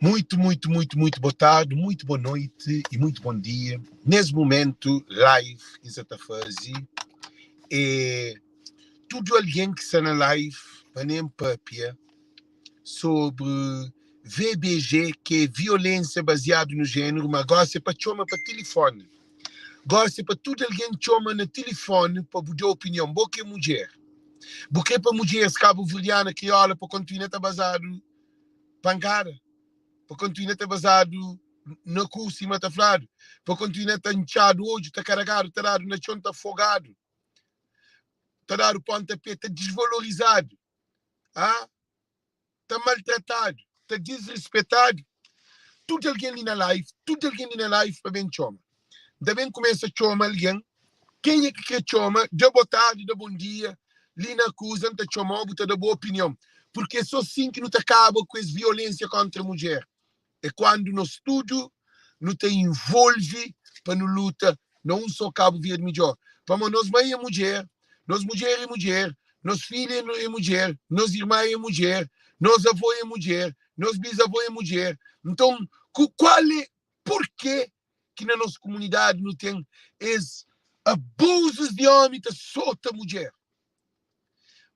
Muito, muito, muito, muito boa tarde, muito boa noite e muito bom dia. Nes momento, live ki N sa ta faze é tudu algen ki sta na live pa nem papia sobri VBG ki é violensia baziadu no jéneru, ma gosi é pa txoma pa tilifoni. Gosi é pa tudu algen txoma na tilifoni pa bu da opinion. Bo ki é mudjer, bu kre pa mudjeris kabuverdiana, kriola pa kontinua ta bazadu pankada, pa kontinua ta bazadu na ku sima ta fladu, pa kontinua ta ntxadu odju, ta karagadu, ta dadu na txon, ta fogadu, ta dadu ponta pé, ta disvalorizadu, ah, ta maltratadu, ta disrispetadu. Tudu algen li na live, tudu algen li na live pa ben txoma. N ta ben kumesa txoma algen. Kenha ki kre txoma, da bo tardi, da bon dia, li na kuza N ta txoma-u, bu ta da bu opinion. Purki é so sin ki nu ta kaba ku es violensia kontra mudjer. É kuandu nos tudu nu ta involve pa nu luta na un so Kabu Verdi midjor. Pamodi nos mai é mudjer, nos mudjer é mudjer, nos filha é mudjer, nos irma é mudjer, nos avó é mudjer, nos bisavó é mudjer. Nton, ku kual é purke ki na nos kumunidadi nu ten es abuzus di omi ta sota mudjer?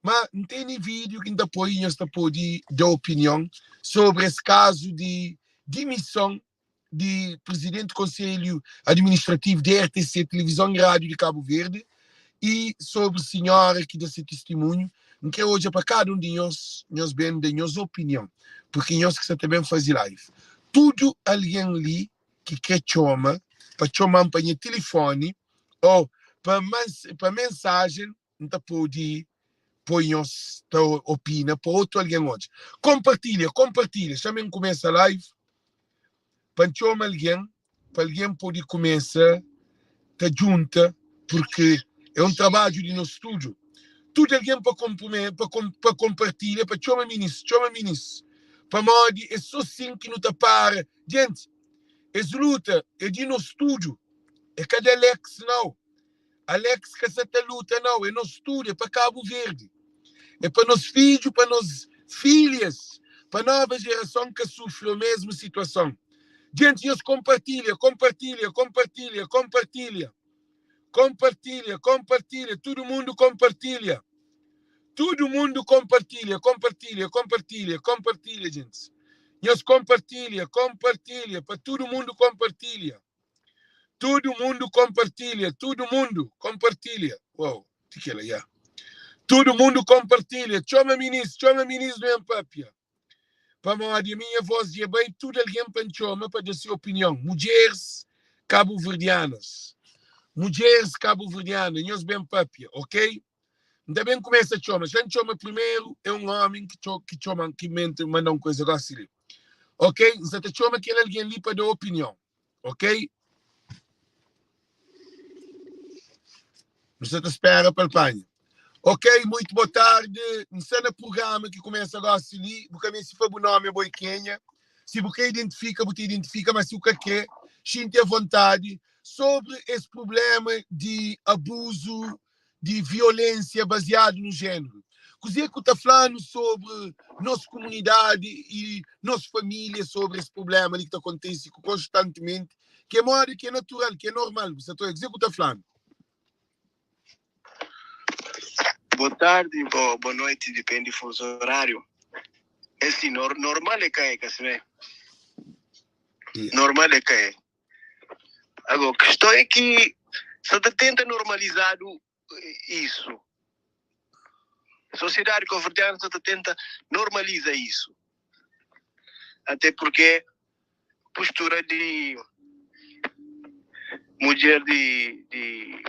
Ma N tene vídiu ki N ta poi i nhos ta pode da opinion sobri es kazu di dimison di Prizidenti Konselhu Administrativu di RTC, Tilivizon i Rádiu di Kabu Verdi, i sobri sinhora ki da se tistimunhu. N kre odja pa kada un di nhos, nhos ben da nhos opinion, purki nhos ki sa ta ben faze live. Tudu algen li ki kre txoma, pa txoma-m pa nha tilifoni ô pa pa mensajen, N ta pode poi nhos ta opina pa otu algen odja. Konpartilha, konpartilha. Xa-m N kumesa live pa N txoma algen, pa algen pode kumesa ta djunta, purki é un trabadju di nos tudu. Tudu algen pa pa konpartilha, pa txoma minis, txoma minis, pamodi é so sin ki nu ta para. Djenti, es luta é di nos tudu, é ka di Alex nau. Alex ka sa ta luta nau, é nos tudu, é pa Kabu Verdi, é pa nos fidju, pa nos filhas, pa nova jerason ka sufri omesmu situason. Djenti, nhos konpartilha, konpartilha, konpartilha, konpartilha, konpartilha, konpartilha, tudu mundu konpartilha, tudu mundu konpartilha, konpartilha, konpartilha, konpartilha, djentis, nhos konpartilha, konpartilha, pa tudu mundu konpartilha. Tudu mundu konpartilha, tudu mundu konpartilha. Uau, ti kela, ya. Tudu mundu konpartilha. Txoma minis, txoma minis nu en papia. Pamodi minha voz dja bai, tudu algen pa N txoma pa da se opinion. Mudjeris kabuverdianas, mudjeris kabuverdiana, nhos ben papia, ok? N ta ben kumesa txoma. Xa N txoma primeru é un omi ki ki txoma ki mente manda un kuza gosi li. Ok, N sa ta txoma kel algen li pa da opinion. Ok? Nu sa ta spera pa el panha. Ok, muito boa tarde. N sta na prugrama ki kumesa gosi li. Bu ka meste fla bu nomi abo é kenha. Si bu kre identifika, bu ta identifika, ma si bu ka kre, xinti avontadi. Sobri es prublema di abuzu di violensia baziadu nu jeneru. Kuzê ku ta fla-nu sobri nos kumunidadi i nos familia sobri es prublema li ki ta kontise konstantimenti, ki é modi ki é natural, ki é normal? Bu sa ta oia kuzê ku ta fla-nu? Boa tardi o boa noiti, dipende fuzu horário. É si, normal é ka é, ka simé? Normal é ka é. Agora, questão é que só ta tenta normalizado isso. Sociedade cabo-verdiana só ta tenta normaliza isso. Até porque postura de mulher de, de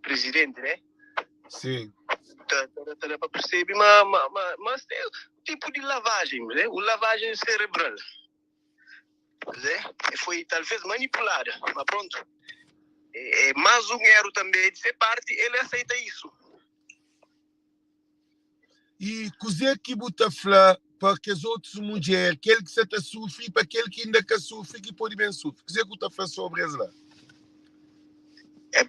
presidente, né? Sim. Ta, ta, ta dá para perceber, mas, mas, mas tem um tipo de lavagem, né? Uma lavagem cerebral. Né? Foi talvez manipulada, mas pronto. É, é mais um erro também de ser parte, ele aceita isso. E kuzê ki bu ta fla pa kes otus mudjer, kel ki sa ta sufri i pa kel ki inda ka sufri ki pode ben sufri? Kuzê ki bu ta fla sobri es la? É,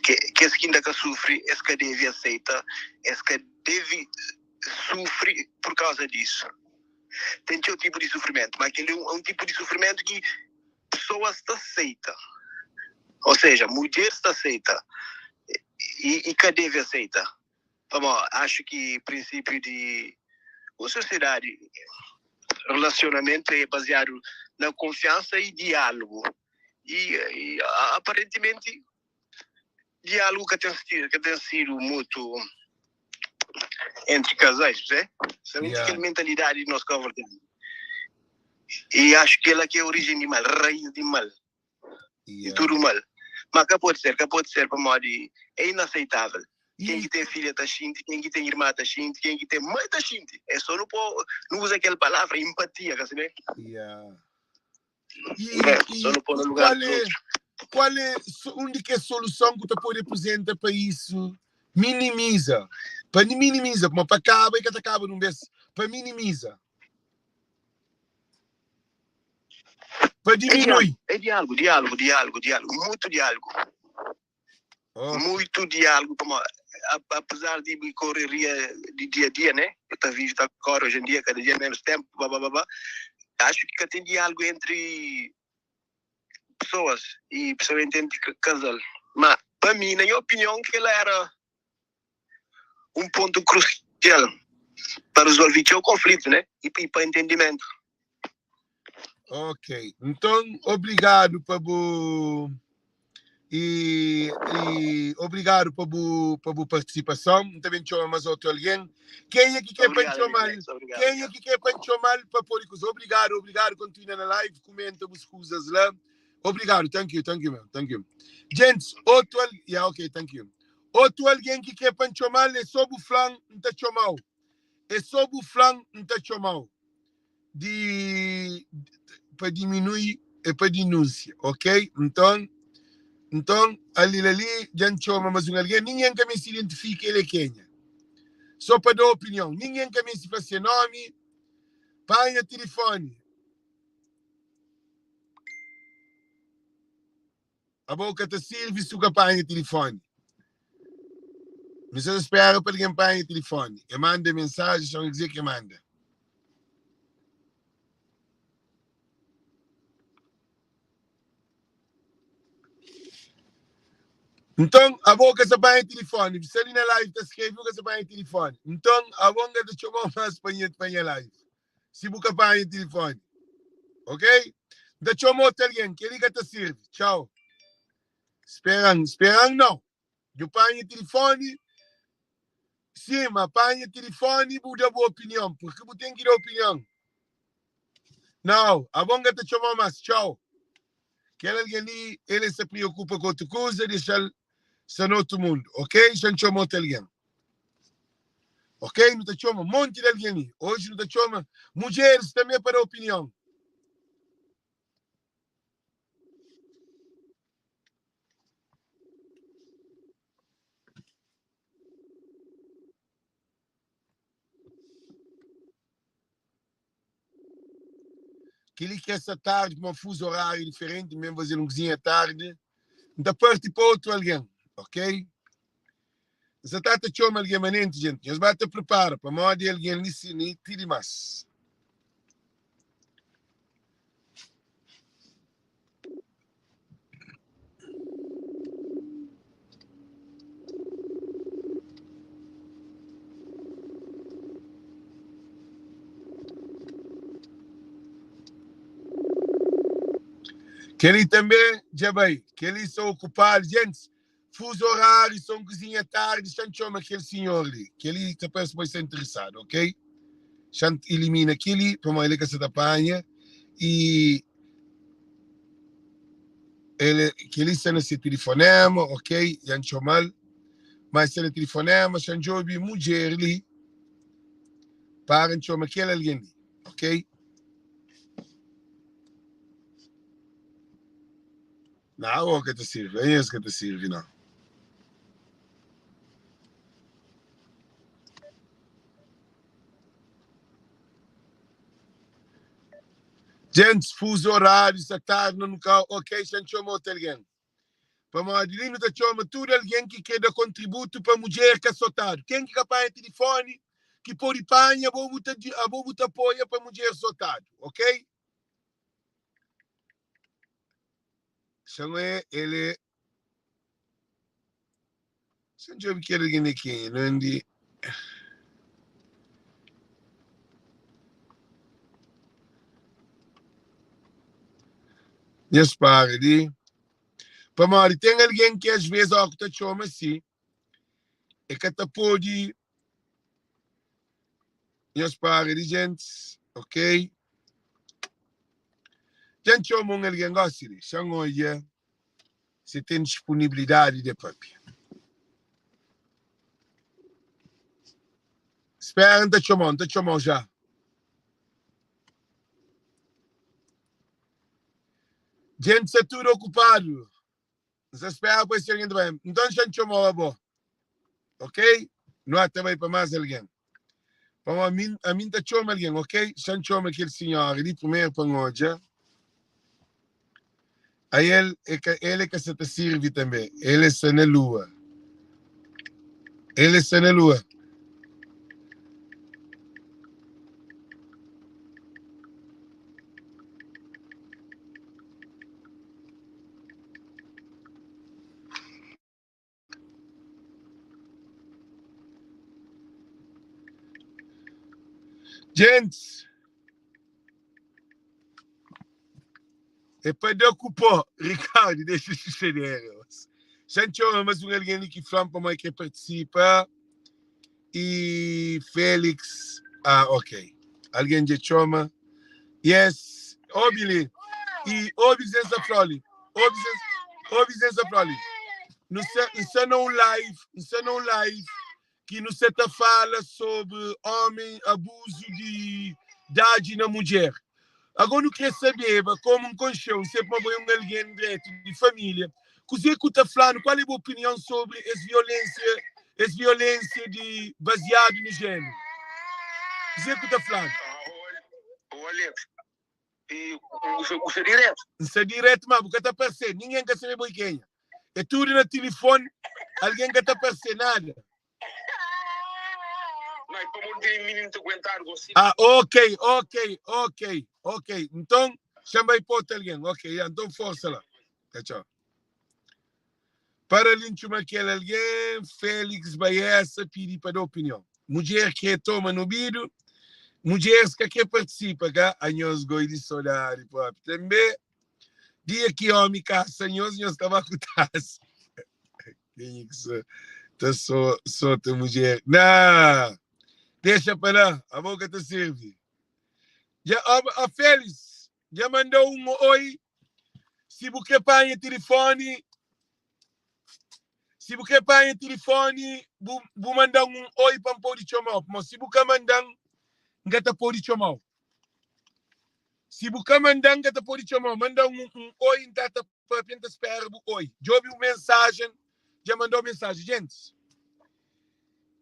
ke, kes ki inda ka sufri, es ka deve aceita, es ka deve sufri por causa disso. Ten txeu tipu di sufrimentu, ma kel-li é un tipu di sufrimentu ki pesoas ta seita. Ou seja, mudjeris ta seita i ka deve aseita. Pamodi axu ki prinsipiu di un sosiedadi, relasionamentu é baziadu na konfiansa i diálugu. I aparentimenti diálugu ka ten ka ten sidu mutu entri kazais, percebe? Somente kel mentalidadi di nos kabuverdianu. I axu ki kel-la ki é origem di mal, raiz di mal. Di tudu mal. Ma ka pode ser, ka pode ser pamodi é inaceitável. Ken ki ten filha ta xinti, ken ki ten irma ta xinti, ken ki ten mai ta xinti. É só nu po, nu uza kel palavra empatia, ka sabe? Yeah. E, só nu pô na lugar qual é, qual é un di kes soluson ku ta pode apresenta pa isso minimiza? Pa minimiza, ma pa kaba e ka ta kaba num bes, pa minimiza. Pa diminui. É diálogo, diálogo, diálogo, diálogo, muito diálogo. Ok. Muito diálogo, pamodi apesar di correria di dia a dia, né? Nu ta vive, ta corre hoje em dia, cada dia menos tempo, ba ba ba ba. Acho que ka tem diálogo entre pessoas e principalmente entre casal. Ma pa mi, na nha opinião, kel-la era un pontu krusial pa rezolve txeu konflitu, né? I pa entendimentu. Ok, nton obrigadu pa bu e, e obrigadu pa bu pa bu partisipason. N ta ben txoma mas otu algen. Kenha ki kre pa N Obrigadu, txomal? Alex. Obrigadu. Kenha ki kre pa N txomal pa pode kuza? Obrigadu, obrigadu. Kontinua na live, kumenta bus kuzas la. Obrigadu, thank you, thank you, man, thank you. Gents, otu al, yeah, ok, thank you. Otu algen ki kre pa N txoma-l é sô bu fla-m, N ta txoma-u. É sô bu fla-m, N ta txoma-u. Di, pa diminui é pa dinúnsia, ok? Nton, nton, ali la li, dja N txoma mas un algen, ningen ka meste identifika el é kenha. Sô pa da opinion. Ningen ka meste fla se nómi, panha tilifóni. Abo ka ta sirvi si bu ka panha tilifoni. Mi sa ta spera pa algen panha tilifoni. E manda mensaji, xa N kuzê ki e manda. Nton, abo ka sa panha tilifoni. Bu sta li na live ta skrebe, bu ka sa panha tilifoni. Nton, abo N ka ta txoma-u más pa nha pa nha live. Si bu ka panha tilifoni. Ok? N ta txoma otu algen, kel-li ka ta sirvi. Txau. Spera-m, spera-m nau. Dju panha tilifoni, sim, ma panha tilifoni bu da bu opinion, purki bu ten ki da opinion. Nau, abo N ka ta txoma-u más. Txau. Kel algen li, el e sta priokupa ku otu kuza, dexa-l sta na otu mundu. Ok? Xa N txoma otu algen. Ok? Nu ta txoma monti di algen li. Oji nu ta txoma mudjeris tanbe pa da opinion. Kel-li ki esta tardi, pamodi fuzu oráriu é diferenti, N ben faze-l un kuzinha tardi, N ta parti pa otu algen, ok? N sa ta ta txoma algen manenti, jenti, nhos ba ta pripara, pamodi algen li si li ti dimás. Kel-li tanbê dja bai. Kel-li sta okupadu. Gentis, fuzu oráriu, sta un kuzinha tardi, xa-m txoma kel sinhor li. Kel-li ta parse ma el sta interesadu, ok? Xa-m ilimina kel-li, pamodi el ka sa ta panha. I el, kel-li sta na se tilifonéma, ok? Dja N txoma-l. Má el sta na tilifonéma, xa-m djobe mudjer li para N txoma kel algen li, ok? Nau, o ka ta sirbi, anhos ka ta sirbi nau. Gentis, fuzu oráriu sta tardi na nu ka, ok, xa N txoma otu algen. Pamodi li nu ta txoma tudu algen ki kre da kontributu pa mudjer ka sotadu. Ken ki ka panha tilifoni, ki. ki pode panha abo bu ta abo bu ta apoia pa mudjer sotadu, ok? Xa-m oia el é Xa-m djobe kel algen é kenha Nandi Nhos para li Pamodi ten algen ki às ves óki ta txoma si E ka ta pode Nhos para li gentis Ok Dja N txoma un algen gósi li Xa-m odja si ten disponibilidadi de papia. Spera N ta txoma-u, N ta txoma-u já. Djenti sta tudu okupadu. N sta spera pa si algen ta bai. Nton xa N txoma-u abo. Ok? Nu ata bai pa más algen. Pamodi ami, ami N ta txoma algen, ok? Xa N txoma kel sinhora li primeru pa N odja. Aí el é ka, el é ka sa ta sirvi tanbê. El é sta na lua. El é sta na lua. Gentis, é pa da ku pó. Ricardo, dexa xuxadera. Xa N txoma mas un algen li ki fla-m pamodi kre partisipa. E Félix, ah, ok. Algen dja txoma. Yes, obi li. E obi kuzê N sta fla-u li. Obi kuzê, obi kuzê N sta fla-u li. Nu sta, N sta na un live, N sta na un live ki nu sta ta fala sobri omi, abuzu di dadji na mudjer. Agora nu kre sabeba, komu N konxe-u, N sabe ma bo é un algen dretu di família, kuzê ku ta fla-nu, kual é bu opinion sobri es violénsia, es violénsia di baziadu nu jéneru? Kuzê ku ta fla-nu? Ô Alex, e bu sta diretu? N sta diretu, ma bu ka ta parse, ningen ka sabe bo é kenha. É tudu na tilifoni, algen ka ta parse nada. Não, é pamodi tem menino ta aguentado gosi. Ah, ok, ok, ok, ok. Nton, xa bai pa otu algen. Ok, ya, nton forsa la. Tchau, tchau. Para li txuma kel algen, Félix Baessa pidi pa da opinion. Mudjer kre toma no bidu, mudjeres ka kre partisipa, ka? Anhos goi di sodadi propi. Tanbe, dia ki omi kasa nhos, nhos ta ba ku tasa. Kenha ki sa ta so sota mudjer? Na! Dexa pa la, abo ka ta sirbi. Dja, ó, ó Félix, dja mandau un oi. Si bu kre panha tilifoni, si bu kre panha tilifoni, bu, bu mandan un oi pa N pode txomau. Pamodi si bu ka mandan, N ka ta pode txomau. Si bu ka mandan, N ka ta pode txomau. Mandan un, un oi, N ta ta Papia N ta spera bu oi. Djobe bu mensajen Dja mandau mensajen Gentis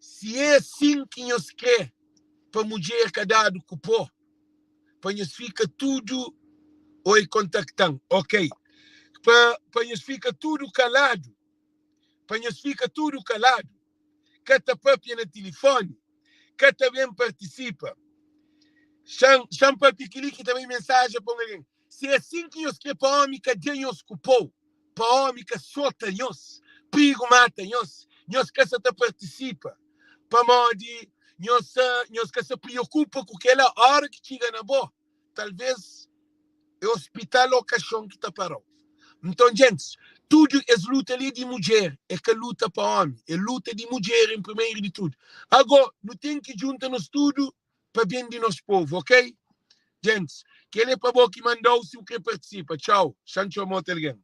si é asin ki nhos kre pa mudjer ka dadu ku po pa nhos fika tudu oi kontaktan ok pa pa nhos fika tudu kaladu pa nhos fika tudu kaladu ka ta papia na tilifoni ka ta ben partisipa Xa-m xa-m papia kili ki ta bai mensajen pa un algen Si é asin ki nhos kre pa ómi ka da nhos ku pou, pa ómi ka sota nhos, prigu mata nhos, nhos ka sa ta partisipa, pamodi nhos sa nhos ka sa priokupa ku kela. Óra ki txiga na bo, talvês é ospital ô kaxon ki ta para-u. Nton, djentis, tudu es luta li é di mudjer, é ka luta pa ómi, é luta di mudjer en primeru di tudu. Agó, nu ten ki djunta nos tudu pa ben di nos povu, ok? Djentis, kel é pa bo ki manda-u si bu kre partisipa. Txau. Xa N txoma otu algen.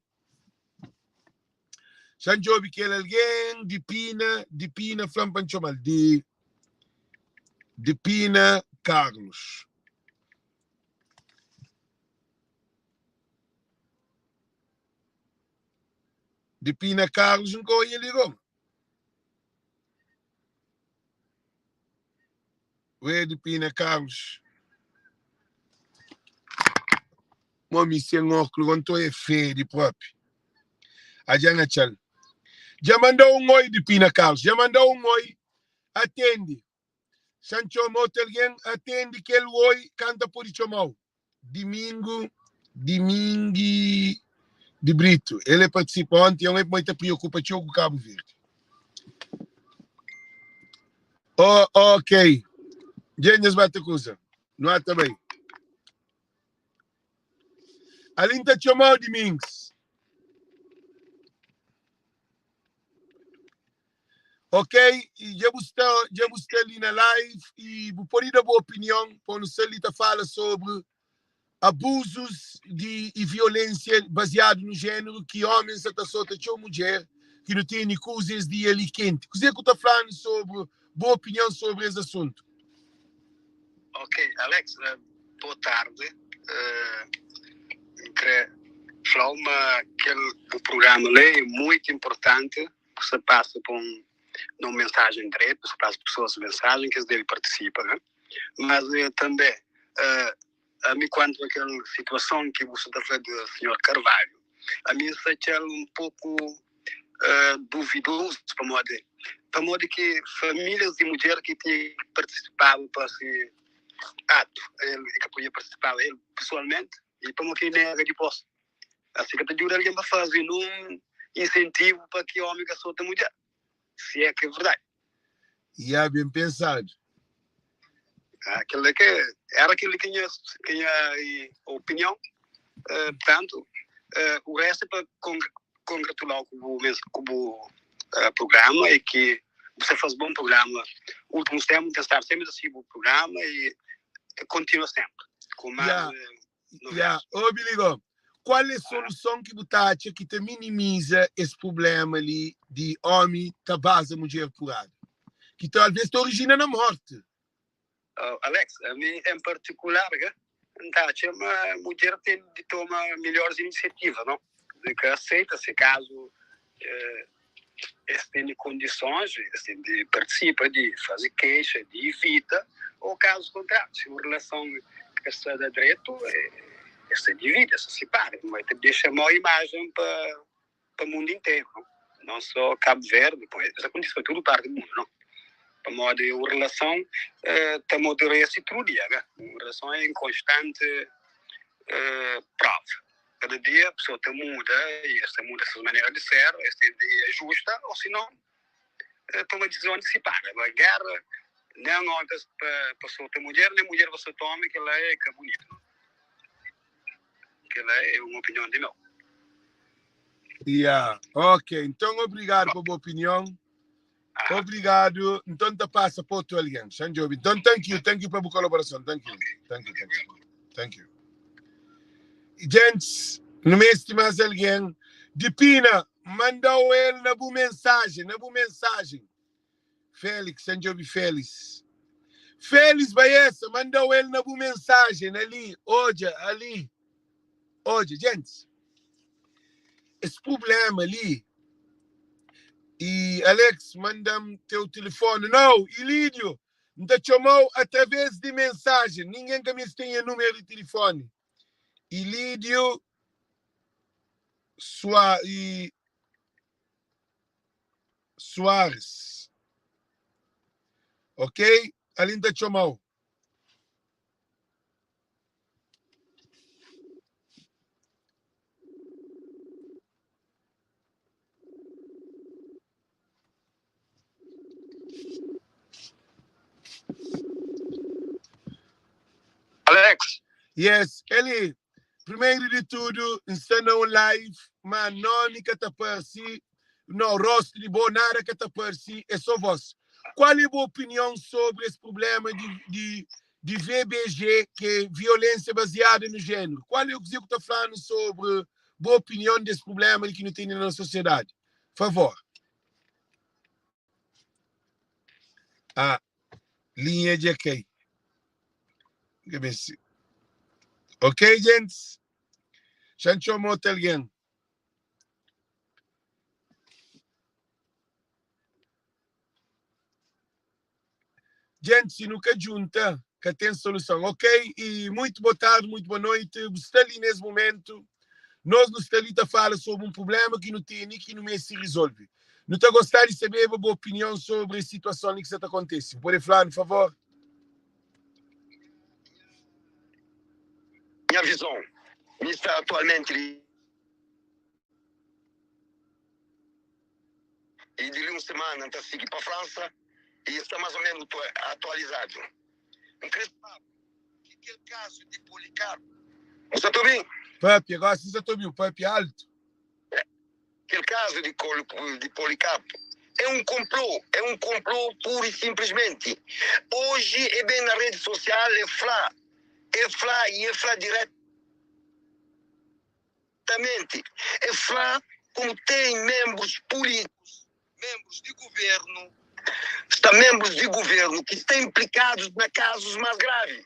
Xa N djobe kel algen di Pina, di Pina, fla-m pa N txoma-l di di Pina Carlos. Di Pina Carlos N ka oia li go. Ué di Pina Carlos. Mo mi sen óculo, go nton é fedi propi. A dja N atxa-l. Dja manda un oi di Pina Carlos. Dja manda un oi. Atende. Xa-m txoma otu algen, atende kel oi kanta pode txoma-u. Dimingu, Dimingi di Brito, el e partisipa onti, el e ta priokupa txeu ku Kabu Verdi. Oh, ok. Dja nhos bata kuza. Nu ata bai. Ali N ta txoma-u Dimings. Ok, i dja bu sta, dja bu sta li na live i bu pode da bu opinion pa nu sta li ta fala sobri abuzus di i violensia baziadu nu jeneru ki omen sa ta sota txeu mudjer ki nu tene kuza es dia li kenti. Kuze ku ta flanu sobri bu opinion sobri es asuntu? Ok, Alex, boa tarde. N kre fla-u ma kel bu programa la é muito importante. Bu sta pasa pa un na un mensajen dretu, bu sta pasa pa pesoas mensajen ki es debe partisipa, ne? Mas tanbe ami kuantu a kel situason ki bu sta ta fla di sinhor Carvalho, ami N sta atxal un poku duvidozu pamodi pamodi ki familias di mudjer ki tinha ki partisipaba pa si atu, el ka podia partisipaba el pesoalmenti i pamodi ki el nega dipos? Asi ka ta djuda algen pa faze nun insentivu pa ki omi ka sota mudjer, si é ki é verdadi. Ya, ben pensadu. Ah, kel-la ke era kel-li ki nha, ki nha opinion. Purtantu, o restu é pa kongratulau ku bu ku bu programa e ki bu sta faze bon programa. Ultimus tempu, N ten stadu senpri ta sigi bu programa e kontinua senpri ku mas. Ya, Ya, obi li go. Kual é soluson ki bu ta atxa ki ta minimiza es prublema li di omi ta baza mudjer purada? Ki talvez ta orijina na morti. Alex, ami en partikular ga, N ta atxa ma mudjer ten di toma melhores inisiativa, no? Di ka aseita se kazu es ten di kondisons, es ten di partisipa, di faze kexa, di ivita, ou kazu kontrariu, si un relason ka sta da dretu, es ta dividi, es ta sipara, ma ta dexa mau imajen pa pa mundu interu, non so Kabu Verdi, es akontise pa tudu parti di mundu, no? Pamodi un relason ta moduresi tudu dia, un relason é en konstanti prova. Kada dia pessoa ta muda e es ta muda ses manera di ser, es ten di ajusta ou si non toma disizon di sipara. Ma guerra nen omi pa sota mudjer nen mudjer pa sota omi kela é ka bunitu. Kela é un opinion di meu. Yeah, ok. Nton obrigadu pa bu opinion. Obrigadu. Nton ta pasa pa otu algen. Xa N djobe. Nton thank you, thank you pa bu kolaborason. Thank you. Thank you, thank you. Thank you. Gents, nu meste más algen. Dipina, manda-u el na bu mensajen, na bu mensajen. Félix, xa N djobe Félix. Félix Baessa, manda-u el na bu mensajen ali. Odja, ali. Odja, gentis, es prubléma li i Alex manda-m teu tilifóni. Nau, Ilídio, N ta txoma-u através di mensajen. Ningen ka meste ten nha númeru di tilifóni. Ilídio Sua, i, Soares. Ok? Ali N ta txoma-u. Alex. Yes, Eli, primeiro de tudo, N sta na un live, ma nomi ka ta parse, no, rosto di bo, nada ka ta parse, é só voz. Qual é bo opinião sobre esse problema de, de, de VBG, que é violência baseada no género? Qual é o que você está falando sobre boa opinião desse problema que não tem na sociedade? Favor. Ah, linha de ok. Ok, gente? Já chamou outro alguém. Gente, si nu ka djunta, ka ten soluson. Ok, e muito boa tarde, muito boa noite. Bu sta li nes momentu. Nos nu sta li ta fala sobri un problema ki nu tene ki nu meste resolve. Nu ta gostá di sabeba bu opinion sobri es situason li ki sta ta kontese. Bu pode fla-nu, favor? Nha vizon, Mi sta atualmenti li i di li un semana N ta sigi pa Fransa i N sta mas o menu atualizadu. N kre fla-bu ki kel kazu di Policarpo. Bu sta ta obi-m? Papia, gosi N sta ta obi-u. Papia altu. Kel kazu di di Policarpo é un konplô, é un konplô puru i sinplismenti. Oji e ben na redi sosial e fla, e fla i e fla diretamenti, e fla komu ten menbrus pulítikus, menbrus di guvernu, sta menbrus di guvernu ki sta inplikadus na kazus mas gravi.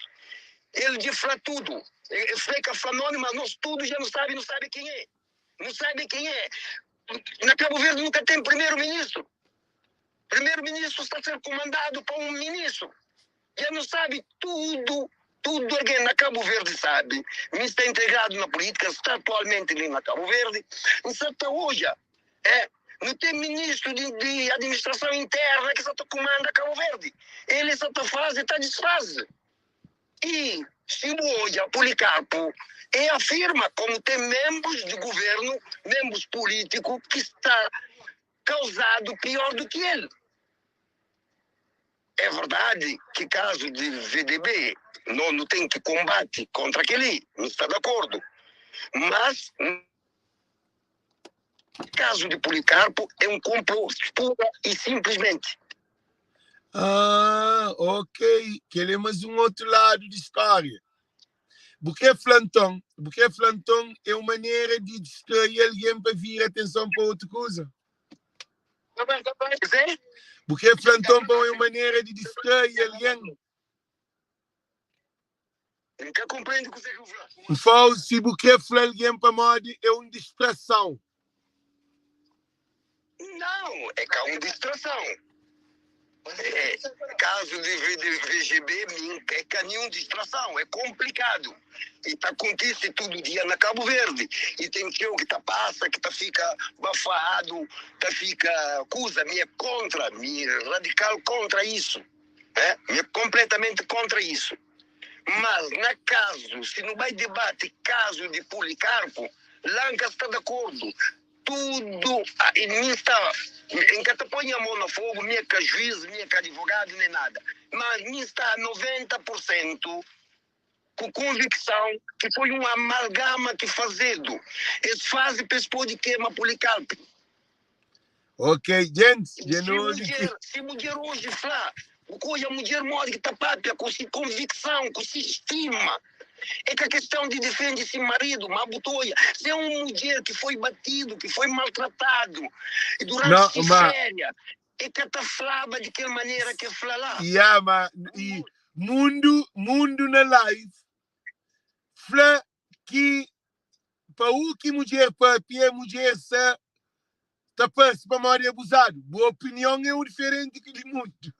El dja fla tudu, e fla e ka fla nomi, mas nos tudu dja nu sabi, nu sabi ken é. Nu sabe ken é. Na Cabo Verde nu ka ten primeru ministru. Primeru ministru sta ser kumandadu pa un ministru. Dja nu sabe tudu, tudu algen na Cabo Verde sabe. Mi sta integradu na politika, sta atualmenti li na Cabo Verde. N sa ta odja, é, nu ten ministru di, di administrason interna ki sa ta kumanda Cabo Verde. El sa ta faze, ta disfaze. I si bu odja Policarpo e afirma komu ten menbrus di guvernu, menbrus pulitiku ki sta kauzadu pior du ki el. E verdadi ki kazu di VDB no nu ten ki konbati kontra keli, nu sta di akordu. Mas kazu di Policarpo e un konplo pura i sinplismenti. Ah, ok. Kel é más un otu ladu di stória. Bu krê fla nton, bu krê fla nton é un manera di distrai algen pa vira atenson pa otu kuza? Kuzê? Bu krê fla nton pa é un manera di distrai algen? N ka konprende kuzê ki bu fla. N fla-u si bu krê fla algen pamodi é un distrason. Nau, é ka un distrason. É, kazu di VGB mi é ka ninhun distrason, é konplikadu. I ta kontise tudu dia na Kabu Verdi. I ten txeu ki ta pasa ki ta fika bafadu, ta fika kuza. Mi é kontra, mi é radikal kontra isu. É, mi é konpletamenti kontra isu. Mas na kazu, si nu bai debate kazu di Policarpo, la N ka sta di akordu. Tudu a i mi sta, N ka ta poi nha mon na fogu, mi é ka juiz, mi é ka advogadu nem nada, mas mi sta a 90 por sentu ku konvikson ki foi un amalgama ki fazedu. Es faze pa es pode kema Policarpo. Ok, djentis, dja Si nu obi ki. mudjer, si mudjer oji fla, bu ka odja mudjer modi ki ta papia ku si konvikson, ku si stima. É ka kestãu di difende si maridu, ma bu ta odja si é un mudjer ki foi batidu, ki foi maltratadu i duranti Não, si ma féria, é ka ta flaba di kel manera ki el fla la. Ya, ma i mundu, mundu na live fla ki pa u ki mudjer papia, mudjer sa ta parse pamodi é abuzadu. Bu opinion é un diferenti ki di mundu.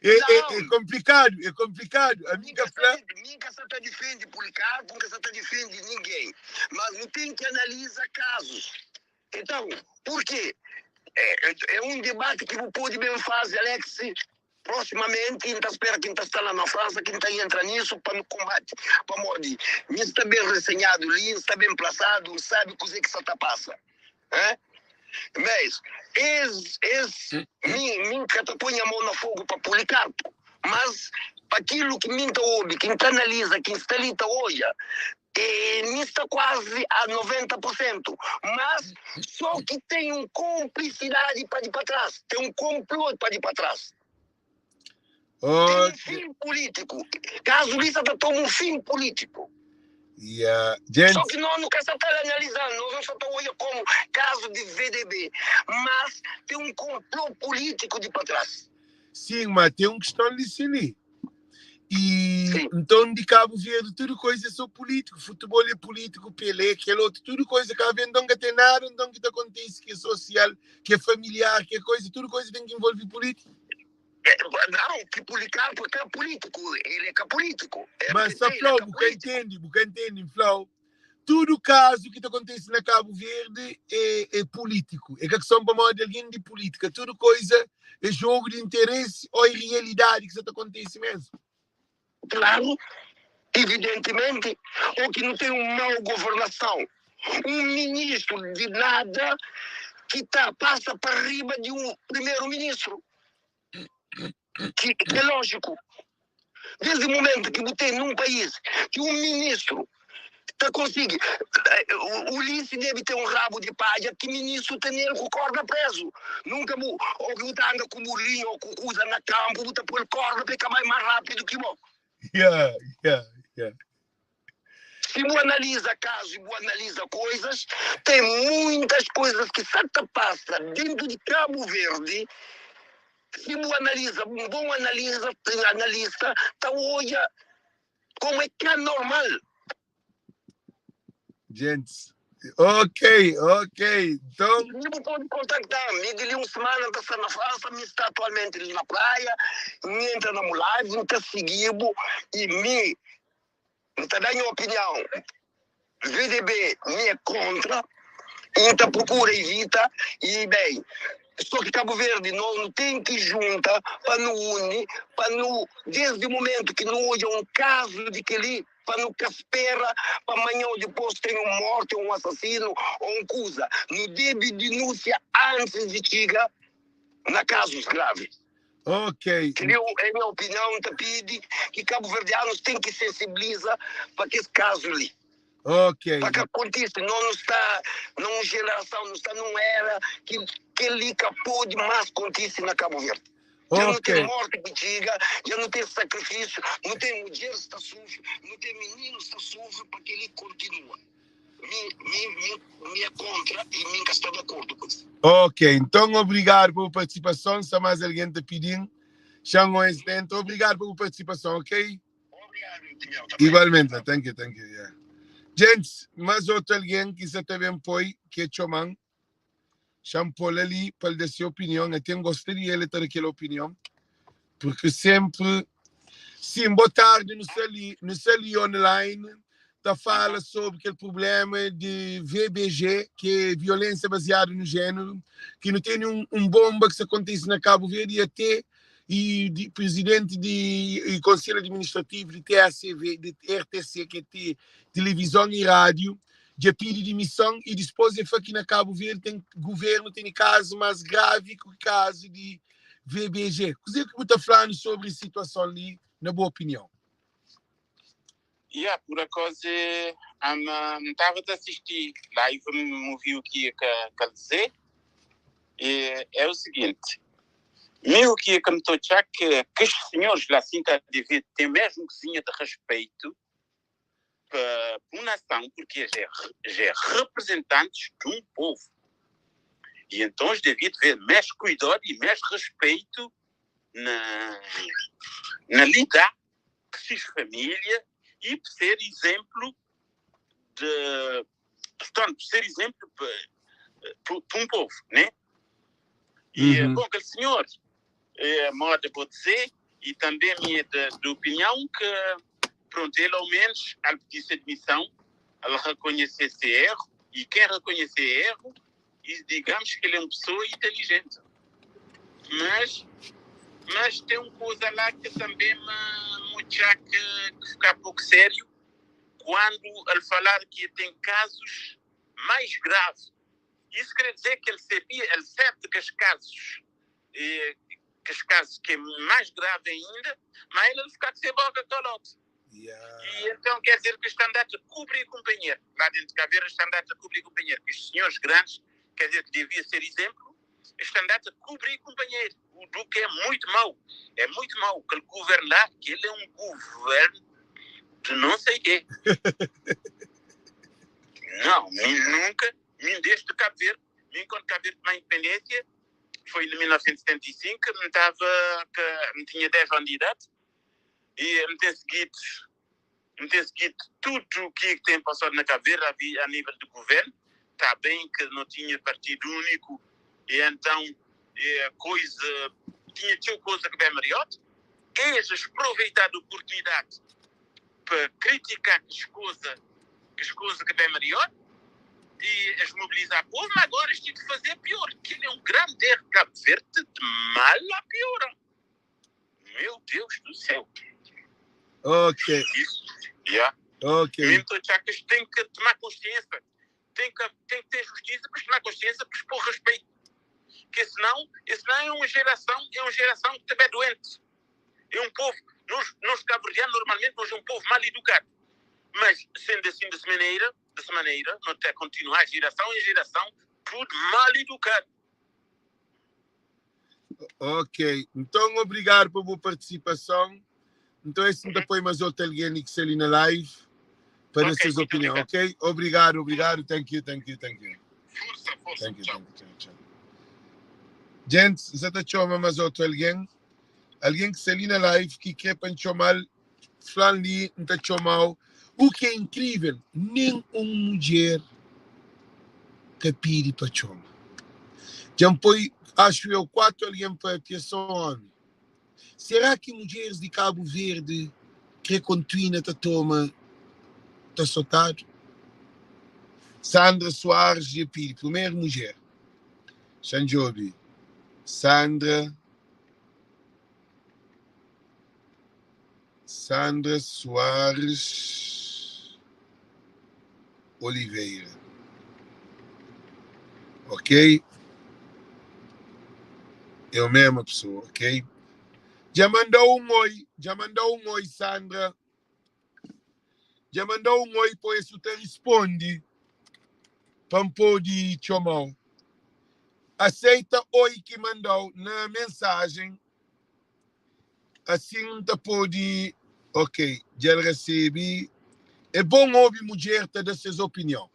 É, é, é Não, complicado, é complicado. A mim mi ka ka sta fla, mi ka sta ta difende Policarpo, N ka sta ta difende ninguém, mas nu ten ki analiza kazus. Então, purki é, é un debate ki bu pode ben faze, Alex, proximamenti, N ta spera ki N ta sta la na Fransa ki N ta entra nisu pa nu konbate, pamodi mi sta ben resenhadu li, N sta ben plasadu, N sabe kuze ki sa ta pasa. Hein? Mas es, es, mi, mi N ka ta poi nha mon na fogu pa Policarpo, mas pa kilu ki mi N ta obi, ki N ta analiza, ki N sta li ta odja, e mi sta kuazi a 90 por sentu, mas so ki ten un konplisidadi pa di pa tras, ten un konplot pa di pa tras. Ten un ok. fin pulitiku. Kazu li sa ta toma un fin pulitiku. Yeah. So Gente, ki nos nu ka sa ta analiza, nos nu sa ta odja komu kazu di VDB, mas ten un konplot pulitiku di pa tras. sim, mas tem um questão li sim li. E Sim. então de Cabo Verde tudo coisa é só político, futebol é político, Pelé, aquele outro, tudo coisa Cabo Verde não tem nada, então que acontece que é social, que é familiar, que é coisa, tudo coisa tem que envolver política. É, não, que Policarpo é político, ele é político. Mas RPT, só ele é Flau, bu ka político. entende, bu ka entende, Flau. Tudo caso que acontece na Cabo Verde é, é político. É que são para modo de alguém de política. Tudo coisa é jogo de interesse ou é realidade que isso acontece mesmo. Claro. Evidentemente, o ki nu ten un mau governason, un ministru di nada ki ta pasa pa riba di un primeru ministru, ki é lójiku. Desdi mumentu ki bu ten nun país ki un ministru ta konsigi, Ulisses debe ten un rabu di padja ki ministru ten el ku korda prezu. Nunka bu, o ki bu ta anda ku burrinhu o ku kuza na kanpu, bu ta poi-l korda pa el ka bai más rápidu ki bo. Yeah, yeah, yeah. Si bu analiza kazu i bu analiza koizas, ten muitas koizas ki sa ta pasa dentu di Kabu Verdi, si bu analiza, un bon analiza, analista ta odja komu é ka normal. Gents, ok, ok, nton. Mi bu pode kontakta-m, mi di li un semana N ta sta na Fransa, mi sta atualmenti li na Praia, N entra na bu live, N ta sigi-bu i mi N ta da nha opinion, VDB mi é kontra i N ta prokura ivita i ben, so ki Kabu Verdi nos nu ten ki junta pa nu uni pa nu desdi mumentu ki nu odja un kazu di keli pa nu ka spera pa manha o dipos ten un morti o un asasinu o un kuza nu debi dinúnsia antis di txiga na kazus gravi. Ok. Kel-li é nha opinion, N ta pidi ki kabuverdianus ten ki sensibiliza pa kes kazu li. Ok. Pa ka kontise, nos nu sta na un jerason, nu sta nun era ki kel-li ka pode más kontise na Kabu Verdi. Dja nu ten morti ki txiga, dja nu ten sakrifisiu, nu ten mudjeris ta sufri, nu ten mininus ta sufri pa kel-li kontinua. Mi, mi, mi, mi é kontra i mi N ka sta di akordu ku es. Ok, nton obrigadu pa bu partisipason. Sta más algen ta pidi-m xa-m ô es ta entra. Obrigadu pa bu partisipason, ok? Obrigadu, Timeu, tanbê. Igualmente, thank you, thank you, yeah. Gentis, más otu algen ki sa ta ben poi, ki é txoma-m, xa-m pô-l ali pa el da se opinion. Até N gosta di el, el ta da kel opinion, purki sénpri Sim, boa tarde. Nu sta li, nu sta li online ta fala sobre kel problema de VBG, que é violência baseada no género, que não tem um, um bomba que se acontece na Cabo Verde e até e de, presidente de e conselho administrativo de TACV, de RTC, que é te, televisão e rádio, já pede demissão e depois ele fala que na Cabo Verde tem governo tem caso mais grave que o caso de VBG, kuzê ki bu ta fla-nu sobri es situason li, na bu opinion? Ya, por akoze, am N tava ta sisti live, m uvi u ki ka kal dze, e é o seguinte, mi u ki ka m ta otxa ke kes senhores la sin ta deve ten mesmu kuzinha de respeito pa un nação, porque es é es é representantes de um povo e então es devia ter mais cuidado e mais respeito na na lidar ku sis família e pa ser exemplo de portanto ser exemplo pa pa um povo, né? E Uhum. bom, kel senhor é moda bo dizer e também mi é de, de opinião que pronto, ele ao menos al pedir se admissão, al reconhecer esse erro e quem reconhecer erro, e digamos que ele é uma pessoa inteligente. Mas mas tem uma coisa lá que também me me que, que ficar pouco sério quando ele falar que tem casos mais graves. Isso quer dizer que ele sabia, ele sabe que os casos, eh, que os casos que é mais grave ainda, mas ele fica com sem boca calado. Yeah. E então quer dizer que o estandarte cubre companheiro. Lá dentro de Caveira, o estandarte cubre companheiro. Que os senhores grandes, quer dizer que devia ser exemplo, o estandarte cubre companheiro. O Duque é muito mau. É muito mau. Que ele governa lá, que ele é um governo de não sei quê. Não, nem nunca, nem desde Cabo Verde, nem quando Cabo Verde tomou a independência, foi em 1975, me estava, que me tinha 10 anos de idade, e me tem seguido, me tem seguido tudo o que tem passado na Cabo Verde a, vi- a nível do governo. Está bem que não tinha partido único, e então eh, coisa, tinha, tinha coisa que bem Mariotti. Eles aproveitaram a oportunidade para criticar as coisas, as coisas que bem Mariotti e as mobilizar o povo, mas agora eles têm de fazer pior, que ele é um grande erro de Cabo Verde, de mal a pior. Meu Deus do céu. Ok. Isso. Yeah. Ok. Mi N ta atxa ki es ten ki toma konsiensa, ten ki ten ki ten justisa pa es toma konsiensa pa es pô respeito. Ke senão, senão é um geração, é um geração que ta bai doente. É um povo, nós, nós cabo-verdianos normalmente nós é um povo mal educado. Mas sendo assim dessa maneira, não tem continuar geração em geração, tudo mal educado. Ok. Então, obrigado pela boa participação. Então, esse não põe mais outro alguém que está ali na live para dar Ok, suas muito opiniões, obrigado. ok? Obrigado, obrigado. Thank you, thank you, thank you. Força, força. Thank you, Tchau. thank you, tchau, tchau. Gente, você tá chama mais outro alguém? Alguém que está ali na live que quer para chamar, flan ali, não tá chamando. O que é incrível, nem uma mulher que pede para chamar. Já põe, acho eu, quatro alguém para que só homem. Será que mulheres de Cabo Verde que continua tá toma tá sotado? Sandra Soares de pede, primeira mulher. Xanjobi. Sandra Sandra Soares Oliveira. Ok? É a mesma pessoa, ok? Já mandou um oi, já mandou um oi, Sandra. Já mandou um oi, pois isso te responde. Para de chamar. Aceita oi que mandou na mensagem. Assim te pode. Ok, já recebi. É bom ouvir mulher te dar suas opiniões.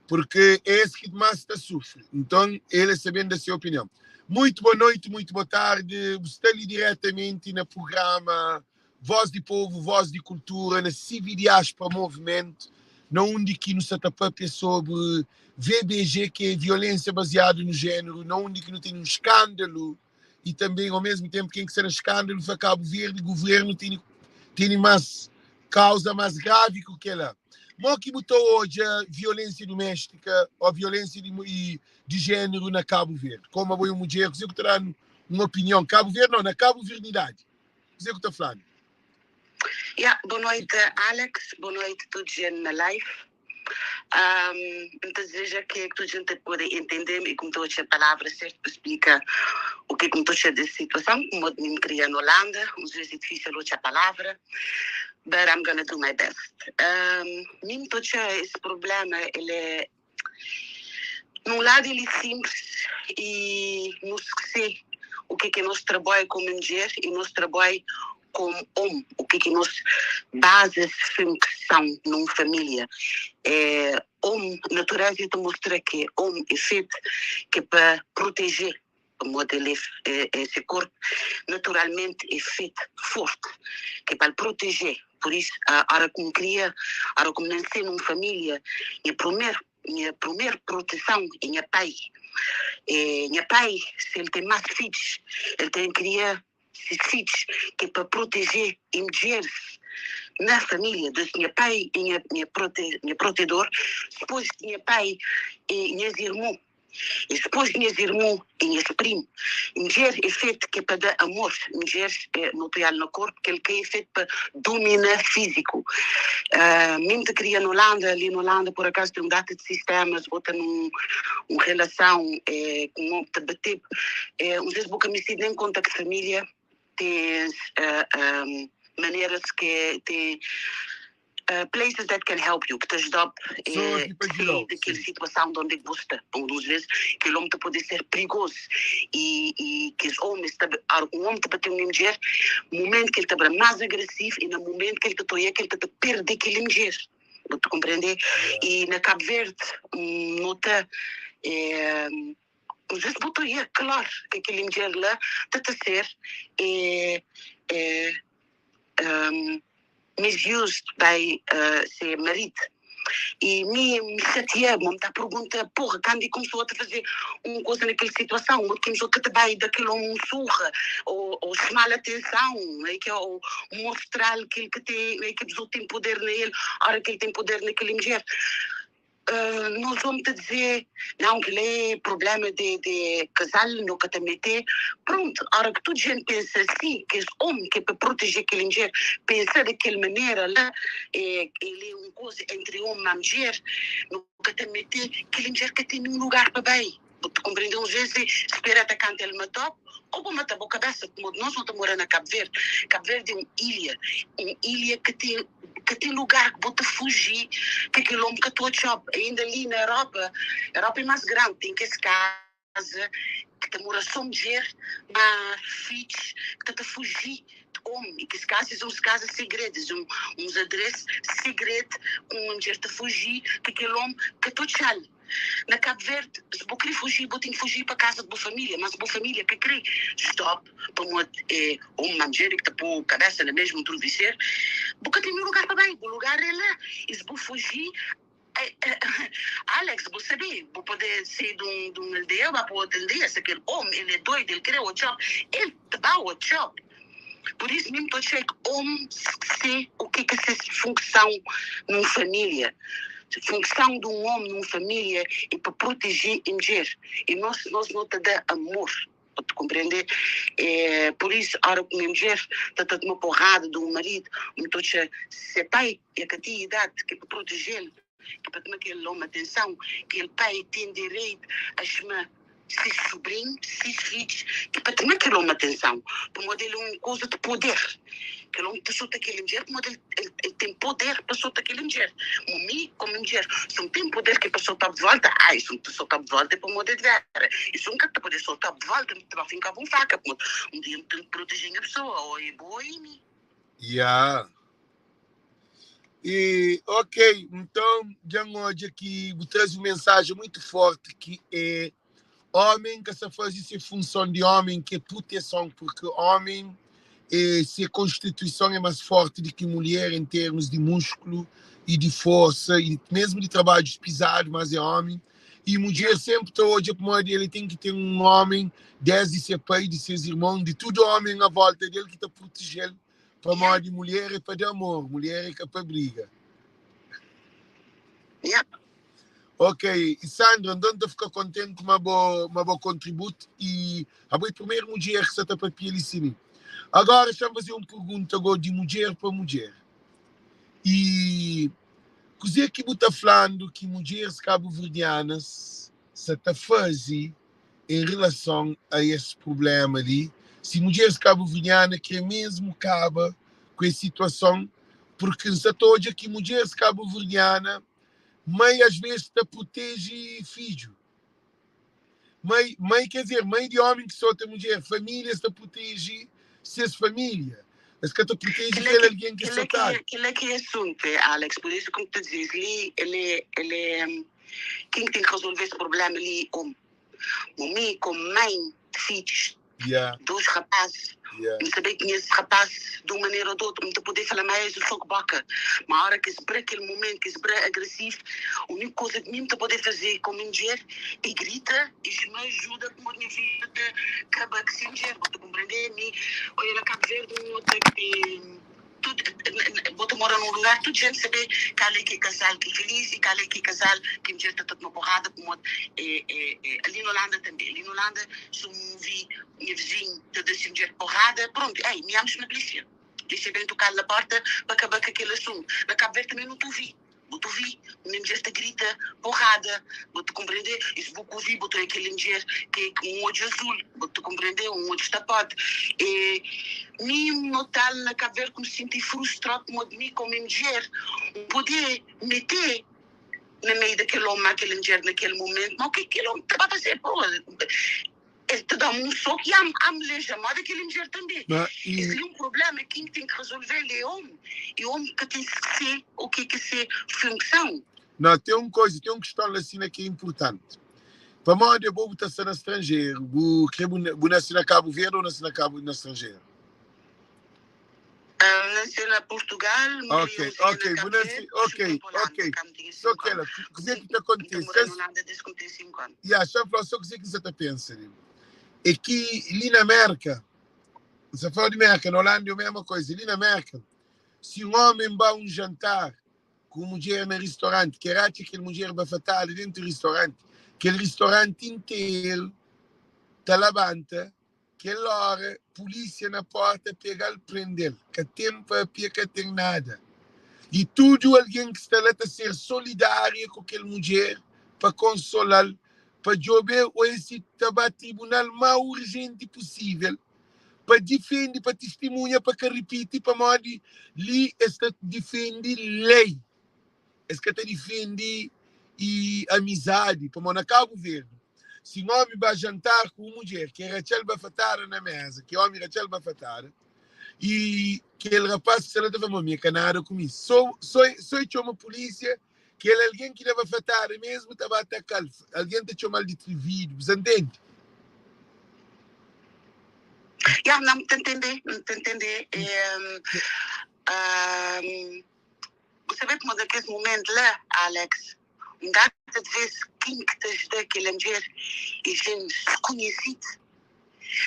Porque é esse que mais está sofre. Então, ele sabendo da sua opinião. Muito boa noite, muito boa tarde. Você está ali diretamente no programa Voz de Povo, Voz de Cultura, na CV Diaspora Movimento, na onde que nos está sobre VBG, que é violência baseada no gênero, na onde que não tem um escândalo e também, ao mesmo tempo, quem que será escândalo foi Cabo Verde, o governo tem, tem mais causa mais grave que aquela. Mo que botou hoje a violência doméstica ou a violência de, de gênero na Cabo Verde? Como a boa mulher, você que terá uma opinião. Cabo Verde não, na Cabo Verdidade. Você que está falando. Yeah, boa noite, Alex. Boa noite, toda gente na live. Um, desejo que toda gente pode entender e como estou a palavra certa para explicar o que como estou a dessa situação, como eu me criei na Holanda, às vezes é difícil usar a palavra, but I'm gonna do my best. Um, esse problema, ele é, num lado ele é simples e não sei o que é que nós trabalhamos como mulher e nós trabalhamos como homem, o que é que nós bases função numa família. É, homem, natureza te mostra que homem é feito que para proteger o modelo é, esse corpo naturalmente é feito forte, que é para proteger. Por isso, a hora como cria, a hora como nascer numa família, e primeiro minha primeira proteção é minha pai. É, minha pai, se ele tem mais filhos, ele tem que criar filhos que é para proteger e mulheres na família. Então, minha pai é minha, minha, prote, minha protetor, depois minha pai e minhas irmãs. E depois minhas irmãs e minhas primos. Mulher é feito que é para dar amor. Mulher é no no corpo, que ele que é feito para dominar físico. Mesmo que cria na Holanda, ali na Holanda, por acaso, tem um data de sistemas, bota num, uma relação é, com um te bater. É, às vezes, boca me nem conta que família tem maneiras que tem places that can help you, que te ajudam a sair daquela situação de onde você está. Algumas vezes que o homem pode ser perigoso e que os homens, um homem te bater uma mulher, no momento que ele está mais agressivo e no momento que ele te toia, que ele te perde aquele mulher. Você compreender? E na Cabo Verde, nota, é, às vezes botou, é claro que aquele mulher lá está a ser é, é, um, misused by seu marido. E me chateia, me está pergunta, porra, quando começou a fazer uma coisa naquela situação, ou começou a também daquilo um surra, ou chamar a atenção, é que, ou mostrar que ele que tem, é que a pessoa tem poder nele, a hora que ele tem poder naquele mulher. Nos omi ta dizê, Nau, kel-la é prubléma di di kazal, no ka ta mete. Prontu, óra ki tudu jenti pensa asi, kes omi ki é pa proteje kel mudjer pensa di kel manera la, é el é un kuza entri omi ma mudjer, no ka ta mete, kel mudjer ka ten ninhun lugar pa bai. Bu ta konprende? Uns ves é spera ta kanta el mata-bu ô bu mata bu kabésa. Pamodi nos nu ta mora na Kabu Verdi. Kabu Verdi é un ilha, un ilha ki ten ka ten lugar ki bu ta fuji ki kel omi ka ta odja-bu. Ainda li na Europa, Europa é más grandi, ten kes kaza ki ta mora sô mudjer, má fidjus ki ta ta fuji di omi. I kes kaza es é uns kaza segredu, es é uns adrés segredu ku un mudjer ta fuji ki kel omi ka ta odja-l. Na Cabo Verde, si bu kre fuji, bu ten ki fuji pa kaza di bu familia, ma si bu familia ka kre, stop, pamodi é un manjeri ki ta po kabesa na mesmu truviseru, bu ka ten ninhun lugar pa bai, bu lugar é la, i si bu fuji, Alex, bu sabe, bu pode sai di un di un aldeia ba pa otu aldeia, si kel omi el é doidu, el kre odja-bu, el ta ba odja-bu. Pur isu, mi N ta odja ki omi se u ke ki se funson nun familia. Funson di un omi nun familia e pa proteje e mudjer. E nos, nos no ta da amor. Bu ta konprende? E pur isu, ora ku un mudjer ta ta toma porrada di un maridu, N ta odja se pai e ka ten idadi ki pa protejel, ki pa toma kel omi atenson, kel pai ten direitu a xma sis subrinhu, sis fidjus, ki pa toma kel omi atenson, pamodi el é un kuza di puder. Kel omi ta sota kel mudjer pamodi el el ten puder pa sota kel mudjer. Ma mi, komu mudjer, si N ten puder ki pa sota-bu di volta, ai, si N ta sota-bu di volta é pamodi é di vera. I si N ka ta pode sota-bu di volta, N ta ba finka-bu un faka, pamodi un dia N ten ki proteje nha pesoa, ô é bo ô é mi. Ya. E, ok, nton dja N odja ki bu traze un mensajen mutu forti ki é Omen ka sa faze se funson di omen ki é pruteson purki omen é se konstituison é mas forti di ki mulher en termus di muskulu i di forsa i mesmu di trabadjus pizadu mas é omen i mudjer senpri ta odja pamodi el ten ki ten un omen desdi se pai di ses irmon di tudu omen a volta del ki ta prutejel pamodi mulher é pa da amor mulher é ka pa briga. Ok, Sandra, nton ta fika kontenti ma bo ma bo kontribut i abo é primeru mudjer ki sa ta papia li sini. Agora xa-m faze un pergunta go di mudjer pa mudjer. I kuzê ki bu ta flandu ki mudjeris kabuverdianas sa ta faze en relason a es prublema li? Si mudjeris kabuverdiana kre mesmu kaba ku es situason, purki N sa ta odja ki mudjeris kabuverdiana Mãe às vezes ta protege fidju. Mãe, mãe quer dizer, mãe de homem que sota mulher, famílias ta protege ses família. Es ka ta protege Kel-la kel ki, algen ki kel-la ki, sotadu. kel-la ki é asuntu, Alex. Pur isu ki N ta dize, es li, el é, el é, ken ki ten ki rezolve es prubléma li é omi. Omi komu mãe de fidjus. Yeah. Dos rapaz, Yeah. N sabê ki nhas rapaz, di un manera ô di otu, N ta podê fala ma es é só boka. Ma ora ki es bra kel momentu, ki es bra agresivu, úniku koza ki mi N ta podê fazê komu mudjer é grita i xma ajuda pamodi nha fidju ta kaba ku se mudjer. Bu ta konprendê? Mi, oia na Kabu Verdi, N nota ki Tudu, bo ta mora nun lugar, tudu jenti sabe kal é ki é kazal ki é filis i kal é ki é kazal ki mudjer ta ta toma porrada pamodi é, é, é. Ali na Holanda tanbe, ali na Holanda si un uvi nha vizinhu ta da si mudjer porrada, prontu, ei, mi amo xma polisia. Polisia ben tokal na porta pa kaba ku kel asuntu. Na Kabu Verdi tanbe nu ta uvi. Bu ta uvi un mudjer ta grita porrada, bu ta konprende? I si bu ka uvi, bu ta oia kel mudjer ki ku un odju azul, bu ta konprende? Un odju tapadu. E mi N nota-l na Kabu Verdi ku N sinti frustradu pamodi mi komu mudjer N pode mete na meiu di kel omi ma kel mudjer na kel momentu, ma o ke kel omi ta ba faze? Po, el ta da-m un soku i am am leja moda kel mudjer tanbe. Ma i. Es li un problema kin ki ten ki rezolve-l é omi. I omi ka ten se o ke ki se funson. Na, ten un koza, ten un kiston la sina ki é inpurtanti. Pamodi abo bu ta sta na stranjeru, bu kre bu bu nase na Kabu Verdi ou nase na Kabu na stranjeru? N nase na Purtugal, N Ok, kria un zia ok, na bu Kabu nase, Verdi, dipôs ok, N ben pa ok. Holanda kandu N tinha Só 5 anu. kela, kuzê ki ta N ta kontise? mora Ses, na Holanda desde ki N ten 5 anu. ya, xa fla só kuzê ki N sa ta pensa li. É ki li na Merka, N sa fala di Merka, na Holanda é o mesma koza. Li na Merka, si un omen ba un jantar. ku un mudjer na ristoranti, ki el atxa kel mudjer bafatada dentu ristoranti, kel ristoranti interu ta labanta kel óra, pulísia na pórta pega-l, prende-l. Ka ten pâpia, ka ten nada. I tudu algen ki sta la ta ser solidária ku kel mudjer pa konsola-l, pa djobe ô el si ta ba tribunal má urjenti pusível pa difende, pa tistimunha, pa ka ripiti, pamodi li es ta difende lei, es ka ta difende i amizadi, pamodi na Kabu Verdi, si un ómi ba jantar ku un mudjer ki ratxa-l bafatada na méza, ki ómi ratxa-l bafatada, i kel rapás ki sta la ta fla, ma mi é ka nada ku mi, so so so e txoma pulísia, kel algen ki da bafatada mesmu ta ba ataka-l, algen ta txoma-l di trividu, bu sa ntende? Ya, N ta ntende, N ta ntende. Bu sabe kuma na kes mument la, Alex, un data de vez kin ki ta ajuda kel amdjer e jen skunhesidu.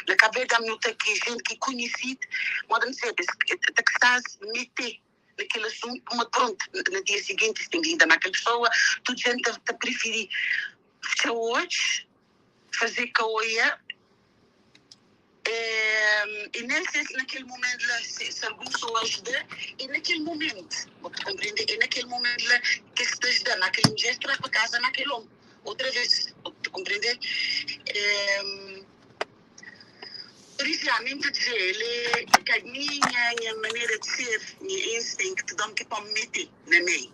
Na Cabo Verde am nota ki jen ki kunhesidu, moda N sebe, ta ki sta mete na kel asuntu, ma prontu, na dia siginti es ten ki lida ma kel pesoa, tudu jen ta prifiri fitxa odju, faze ka oia. E nen se na kel mument la se algun pesoa ajuda, e na kel mument, bo ta konprende, e na kel mument la ke es ta ajuda, ma kel mudjer ta bai pa kaza ma kel omi otra ves, bo ta konprende. Por isu, ami N ta dize, el e ka minha, nha manera di ser, nha instinct dam ki pam mete na mei.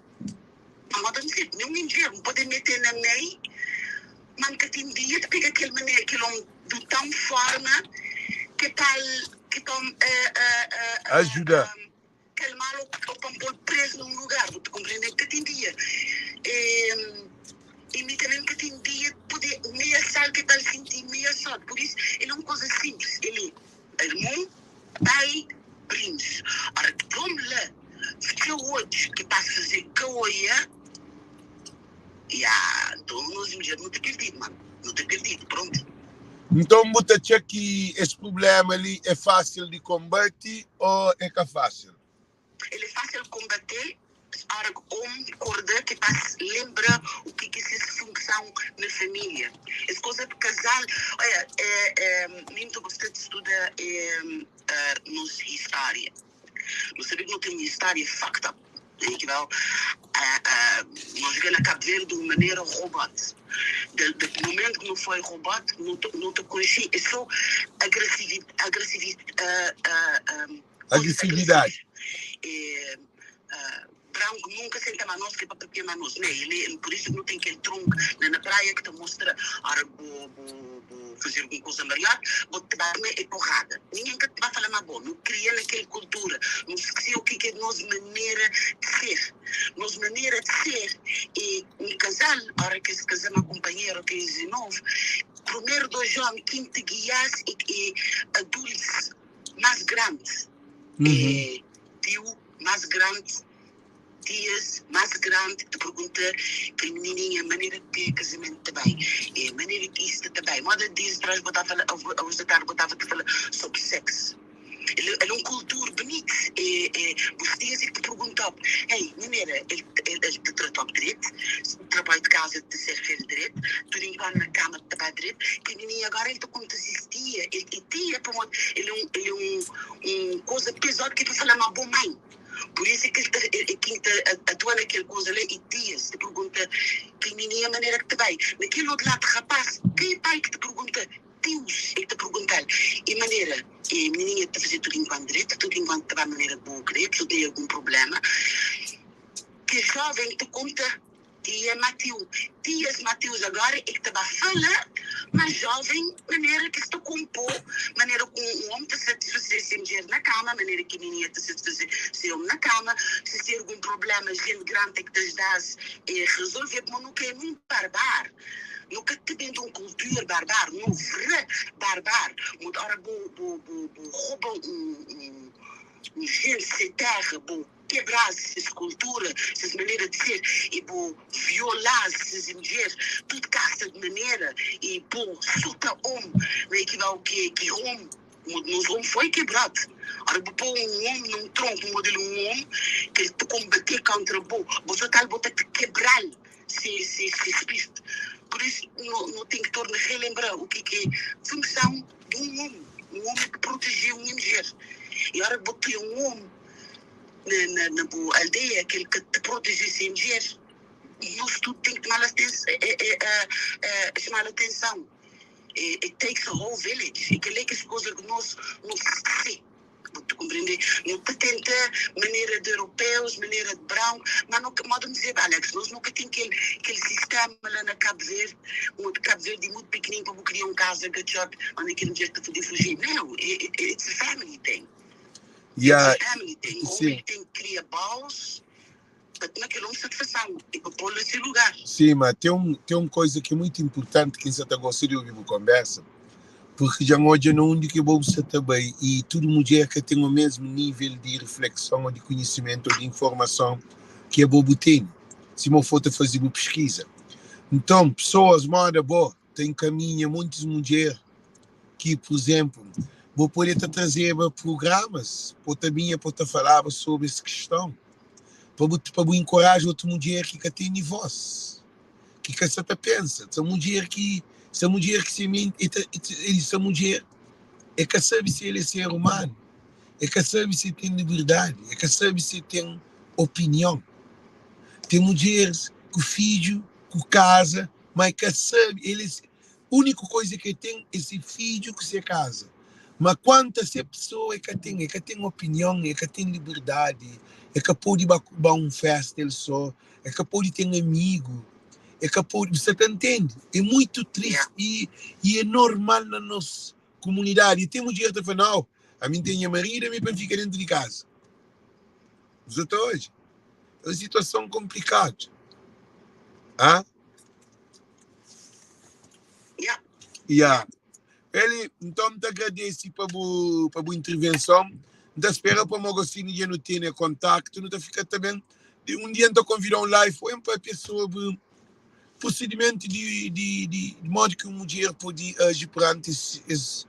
Pamodi N sabe, nen un mindjer N pode mete na mei, ma N ka ten dia di pega kel manera, kel omi di tan forma ke pa-l, ke pa-m Ajuda. kalma-l o pa N pô-l prezu na un lugar, bu ta konprende? N ka ten dia. E mi tanbe N ka ten dia di pode measal ke pa-l sinti measadu. Pur isu, el é un koza sinplis, el é irmon, pai, primus. Ora ki dom la fitxa odju ki pa faze ka oia, ya, nton nos mudjer nu ta perdidu, mano, nu ta perdidu, prontu. Nton bu ta atxa ki es prubléma li é fásil di konbate ô é ka fásil? El é fásil konbate ora ki omi korda ki ta lenbra u ki ki ses funson na família. Es koza di kazal, oia, mi N ta gosta di studa nos história. Nu sabe ki nu ten un história fucked up, you know, nos vive na Cabo Verde di un manera robot. Di momento ki nu foi robot, nu ta konxe é so agresividadi. Branku nunka senta ma nos ke pa papia ma nos, ne? Ele, por isu ki nu ten kel trunk la na praia ki ta mostra ora bo bo bo fazer algun kuza mariadu, bo ta ba kume e porrada. Ningen ka ta ba fala ma bo. Nu kria na kel kultura, nu skse o ki ke nos manera di ser. Nos manera di ser e un kazal, ora ke es kaza ma kunpanheru ke es e novu, prumeru dos omi kin ta gias e e adults mas grandi, e tiu mas grandi, tias mas grandi ta pergunta kel minininha manera ki kazamentu ta bai, e manera ki istu ta bai. Moda dias atrás bo ta fala, aos da tardi bo tava ta fala sobri sexo. El é un kultura bunitu, e e bus tias é ki ta pergunta-b, ei manera el el ta trata-b dretu, trabalhu di kaza ta ser fetu dretu, tudu enkuantu na kama ta ba dretu. Kel minininha agora el ta konta ses tia, el e tia pamodi el é un el é un un koza pezadu ki el ta fala ma bo mai. Pur isu é ki el ta é kin ta atua na kel koza la e tias ta pergunta kel minininha manera ki ta bai. Na kel otu ladu rapaz ka e pai ki ta pergunta tius e ki ta perguntal e manera e minininha ta faze tudu enkuantu dretu, tudu enkuantu ta ba manera bo kre, si ten algun problema. Kel joven ta konta Tia Matiu, tias Matius agora é ki ta ba fala ma joven manera ki sta konpo, manera ku un omi ta satisfaze se mudjer na kama, manera ki mininha ta satisfaze se omi na kama, si ten algun problema jenti grandi ten ki ta ajuda-s e resolve, pamo nu ka é nun barbar, nu ka ta ben di un kultura barbar, nu vra barbar, modi ora bo bo bo bo roba un un un jenti se terra bo. Kebra-s ses kultura, ses manera di ser i bo viola-s ses mudjer tudu kasta di manera i bo suta om na ekibau ki ki om Modi nos omi foi kebradu. Ora bu poi un omi na un tronku modi el un omi ki el ta konbate kontra bo, bo so tal bo ta kebral se se se spiritu. Pur isu no no ten ki torna relembra u ki ki funson di un omi. Un omi pa proteje un mudjer. I ora bu ten un omi na na na bu aldeia ki el ka ta proteje se mudjer, nos tudu ten ki toma-l txoma-l atenson. It takes a whole village. E kel-li é kes kuza ki nos nu fase. Bu ta konprende? Nu ta tenta manera di europeus, manera di branku, ma nu ka, moda N dizeba Alex, nos nu ka ten kel kel sistema la na Kabu Verdi, modi Kabu Verdi é mutu pikininu pa bu kria un kaza gatxote onde kel mudjer ta pode fuji. Nau, it's a family thing. It's Yeah, a family thing. Omi sim. ki ten ki kria balls Pa toma kel omi satisfason i pa pô-l na se lugar. Sim, ma ten un, ten un koisa ki é muito importante ki N sa ta gosta di obi bu konbersa, porque dja N odja na undi ki bo bu sa ta bai i tudu mudjer ka ten o mesmu nível di reflekson ou di konhisimentu ou di informason ki abo bu tene, sima bu for ta faze bu piskiza. Nton, pesoas moda bo ta enkaminha montis mudjer ki, pur izenplu, bo pode ta trazeba prugramas, bo ta binha pa bo ta falaba sobri es kiston, pa bu pa bu enkoraja otu mudjer ki ka tene vós, ki ka sa ta pensa. Sa mudjer ki sa mudjer ki se menti e ta e sa mudjer e ka sabe si el é ser umanu, e ka sabe si el ten liberdadi, e ka sabe si el ten opinion. Ten mudjeris ku fidju, ku kaza, ma e ka sabe, el é Úniku koiza ki el ten é se fidju ku se kaza. Ma kuantu a se pesoa, el ka ten. El ka ten opinion, el ka ten liberdadi, el ka pode ba ba un fésta el sô, el ka pode ten amigu, el ka pode. Bu sta ta ntende? É mutu tristi i i é normal na nos kumunidadi. I ten mudjer ta fla, Nau, ami N ten nha maridu, ami é pa N fika déntu di kaza. Bu sta ta odja? É un situason konplikadu. Hã? Yeah. Yeah. Eli, nton N ta agradese pa bu, pa bu intervenson. N ta spera pa mo gosini dja nu tene kontaktu, nu ta fika ta ben. Di un dia N ta konvida un live pa N papia sobri prosidimentu di, di, di, di modi ki un mudjer pode aji peranti es, es,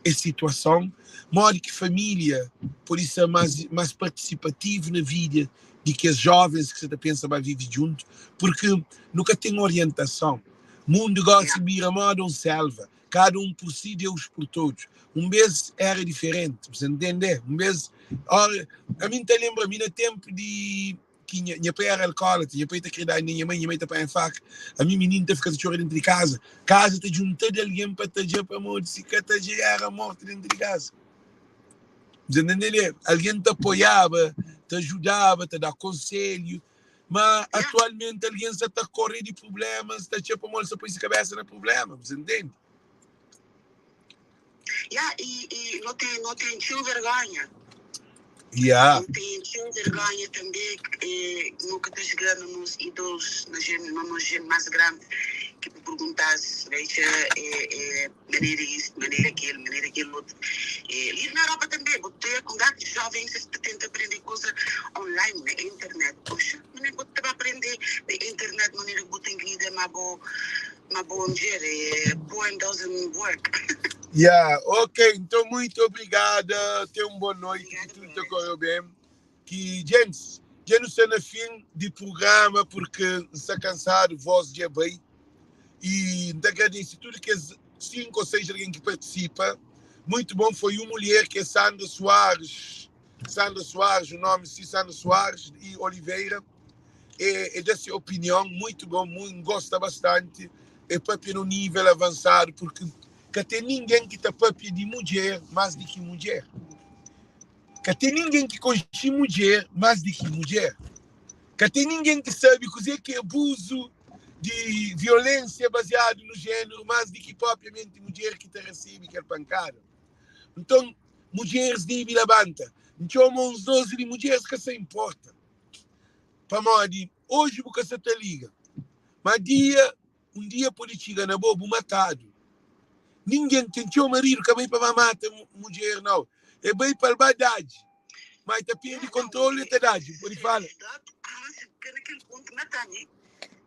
es situason, modi ki família pode ser más, más partisipativu na vida di kes jovens ki sa ta pensa ba vive djuntu, purki nu ka ten orientason. Mundu gosi bira moda un selva, kada un pur si, Deus pur todos. Un bes era diferenti, bu sa ntende? Un bes, ora, ami N ta lenbra mi na tenpu di ki nha, nha pai era alkólatra, nha pai ta kre da-m na nha mai, nha mai ta panha faka, ami mininu ta fika ta txora dentu di kaza, kaza ta djunta di algen pa tadja pamodi si ka tadja era morti dentu di kaza. Bu sa ntende? Algen ta apoiaba, ta ajudaba, ta da konselhu, ma atualmenti algen sa ta kore di prublémas, ta txeu pamodi sa poi se kabésa na prubléma, bu sa ntende? Ya, i, i no ten, no ten txeu vergonha. Ya. No ten txeu vergonha tanbe, eh, no ka ta jga na nos idolos, na jen, na nos jen mas grandi, ki bu perguntas, veja, eh, eh, manera isto, manera kel, manera kel otu. Eh, li na Europa tanbe, bu ta ku gato jovens es ta tenta aprende kuza online, na internet. Poxa, manera bu ta ba aprende na internet, manera ki bu ten ki lida ma bo Ma bo mudjer é porn doesn't work. Yeah, ok, então muito obrigada, tenha uma boa noite, que Obrigada, tudo te Alex. correu bem. Que, gente, já não está na fim de programa porque está cansado, voz já bem. E te agradeço tudo que as cinco ou seis alguém que participa. Muito bom, foi uma mulher que é Sandra Soares. Sandra Soares, o nome sim, Sandra Soares e Oliveira. É, é da sua opinião, muito bom, muito, gosta bastante. É papia no nível avançado, porque que tem ninguém que tá papia de mulher mais do que mulher. Que tem ninguém que conhece mulher mais do que mulher. Que tem ninguém que sabe o que é abuso de violência baseado no gênero mais do que propriamente mulher que te recebe aquela pancada. Então, mulheres deve labanta. Então, uns 12 de mulheres que se importa. Pamodi oji bu ka sa ta liga, ma dia un dia pode txiga na bo, bu matadu. Ningen ten txeu maridu ka bai pa ba mata mudjer nau, e bai pa el ba dadji, ma e ta perde kontrolu e ta dadji. Bu pode fala.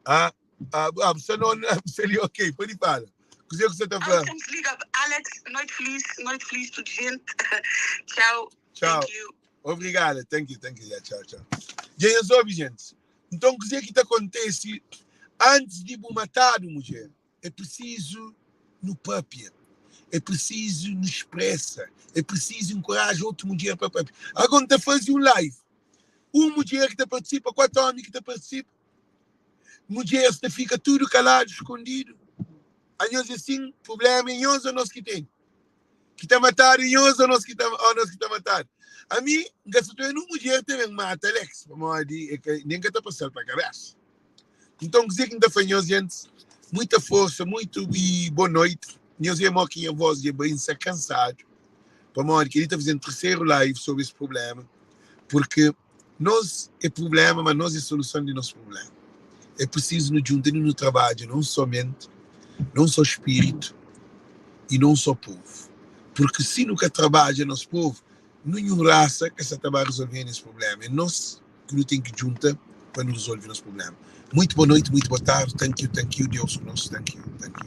Ah, ah, ah, bu sta no, bu sta li, ok, pode fala. Kuzê ku sa ta fla? Alex, desliga. Alex, noite feliz, noite feliz, tudo gente. Tchau. Tchau. Thank you. Obrigada. Thank you, thank you. Yeah, tchau, tchau. Dja nhos obi, gente. Nton, kuzê ki ta kontese antis di bu matadu, mudjer? É prisizu nu pâpia. É prisizu nu spresa. É prisizu enkoraja otu mudjer pa pâpia. Agora, N ta faze un live. Un mudjer ki ta partisipa, 4 ómi ki ta partisipa. Mudjeres ta fika tudu kaladu, skondidu. Anhos é sin, prubléma é nhos ô nos ki tene? Ki ta matadu é nhos ô nos ki ta, ô nos ki ta matadu? Ami, N ka sa ta oja nun mudjer ta ben mata Alex, pamodi e ka, nen ka ta pasa-l pa kabésa. Nton, kuzê ki N ta fla nhos, gentis? Muita forsa, muitu i bo noiti. Nhos vê mó ki nha vós dja bai, N sta kansadu, pamodi kel-li ta faze-m terseru live sobri es prubléma, purki Nos é prublema, ma nos é soluson di nos prublema. É prisizu nu djunta i nu trabadja na un só menti, na un só spiritu i na un só povu. Purki si nu ka trabadja nos povu, ninhun rasa ka sa ta ba rezolve nes prublema. É nos ki nu ten ki djunta pa nu rezolve nos prublema. Muito boa noite, muito boa tarde. Thank you, thank you. Deus ku nos. Thank you, thank you.